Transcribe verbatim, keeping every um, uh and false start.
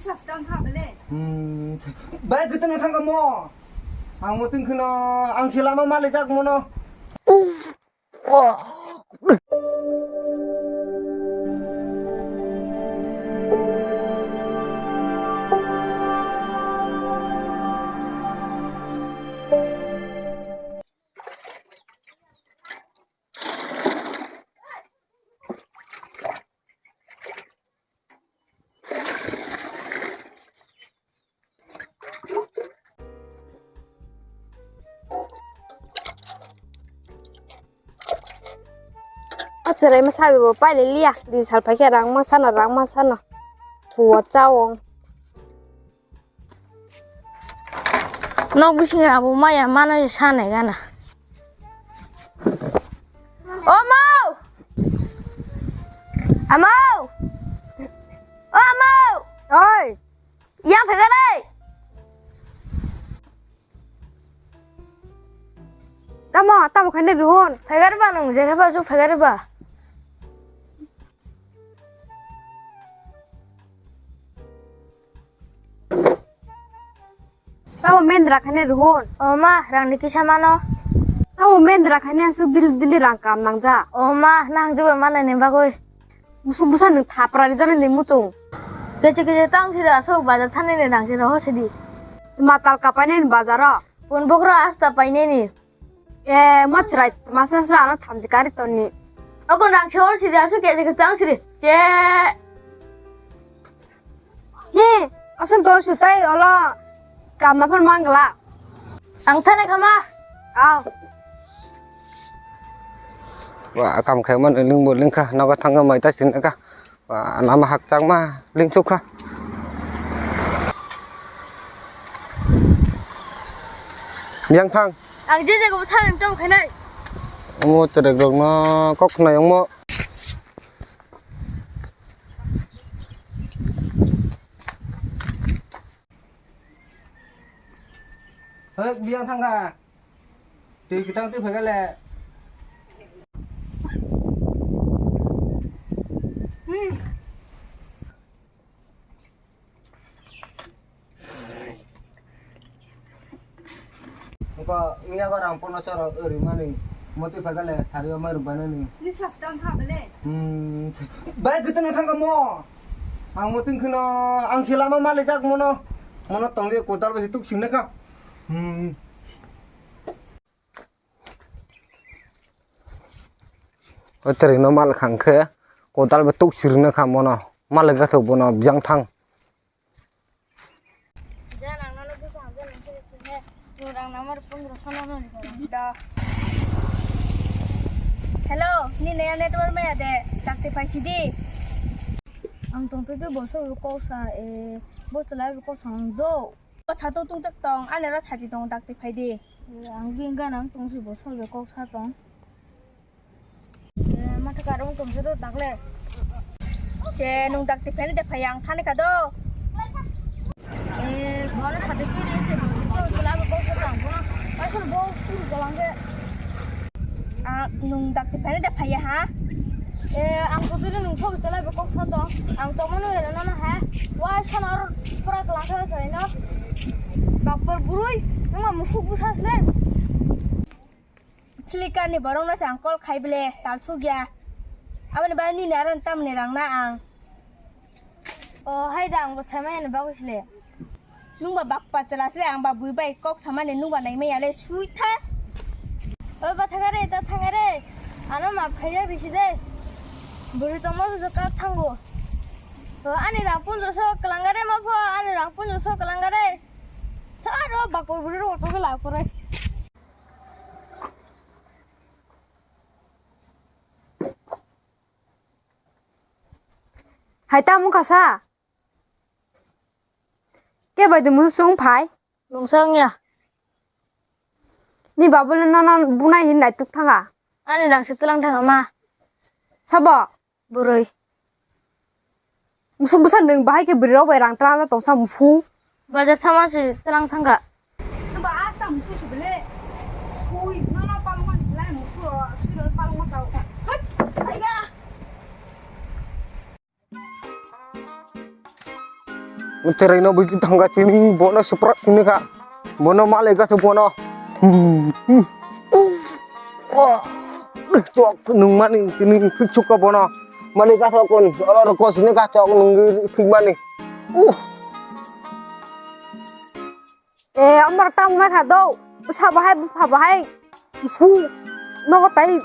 Hmm, bai kwtwino thangkha mo. Ang mo tongkhwno, ang se lama malijak mono. O chwrai ma sabi bo pailai liya. Din sal phaikhe rang ma sano, rang ma sano. Thuo chao. Nok bising rabo maya mano sanai gana. O mau! Amau! O amau! Oi! Yang phaikha dai! Tamo, tamo khainai rihun. Phaikha ba nung, jekhe ba su phaikha ba. Tamo mendra khainai rihun. O ma, rang ni kisa mano. Tamo mendra khainai aswk dili dili rang kam nangja. O ma, nang jeba manai ni bagwi. Musuk bwsa nwng thapra rijani ni muchung. Keche keche tang siri aswk bazar thani ni rang siri ho sidi. Ma talka painani bazaro. Pun bokro asta painani. E, ma chwrai masa sa ano thamchi kari tonni. Ako rang se hor siri aswk keche keche tang siri. Che. He, aswk to sutai olo. Kamna phan mangla. Ang thani kha ma. Aw. Wa, kam khai man lingbo lingkha, nogo thangma mai ta sin ka. Wa, nama hakchangma lingsukha. Yang thang. Ang je jaga bo thang tong khainai. Omo terek rok no kok khnai omo. Hei, biyang thangkha. Twi kwchang twi phaikha le. Hmm. Engko wngya go rang pono choro ori mani. Motwi phaikha le sari o mairum banani. Ni sas tang kha bele. Hmm. Bai kwtwno thangkha mo. Ang motwi kheno ang se lama malijak mono. Mono tongdi kotal bai tuk singna kha. Hmm. O twrwino mal khang khe kotal bai tuk sirwna kha mono. Mal gathok bono biyang thang. Hello, ni naya network maya de, dakti phai sidi. Ang tongtwi twi boso kok sa, e, boso lai kok sa ang do. O chhato tungchak tong, ani oro chati tong, dakti phai di. Ang bini gana wng tong si bo, soi bai kok sa tong. Eh, matha karung tong si do dakle. Che, nung dakti phai ni de phai ang thani kha do. Eh, bono chati twi de se bo, so sila bo kok sa tong, bono, asol bo suru galang de. Ah, nung dakti phai de phai ha? Eh, ang kudui nung thobo chalai bo kok sa tong. Ang tongmani ere nono ha? Wai sonor pura kelang khe chai no. Bakpor burui, nung ma musuk busa sle. Chilikan ni borok no se ang call khai ble, tal sugya. Aboni bai nini aron tamni rang na ang. O, hai da, ang bo sai maya ni bagwi sile. Nung ba bak pa chwla sile, ang ba bui bai kok samani nung ba nai maya le sui tha. O ba thanga re, ta thanga re. Ano ma phaiya bisi de. Buri tongma su ka thango. O, ani rang punjo so kalanga re ma pho, ani rang punjo so kalanga re. Sa ro bak buri ro to la pore. Hai ta mung kasa. Ke bai de mung sung phai? Mungsa wngya. Ni babule nono bunai hin naituk thanga. Ani rang se tulang thanga ma. Sabo? Burui. Musuk bwsa nwng bahai khe bwrwi rok bai rang twlang tongsa muphung. Bazar thama se twlang thangkha. Ba asta musu sibele. Sui nono palma silai musu sui palma tau. Hut. Aya. Cherai no bui thangka chini bono suprak sini kha. Bono malai kha bono. Hmm, hmm. Oh, chok nung mani tini phik chukka bono. Malai kha kon oro ko sini kha chok nung phik mani. Uh. Eh, amar tam ma kha do. Sa bahai, sa bahai. Fu. No tai.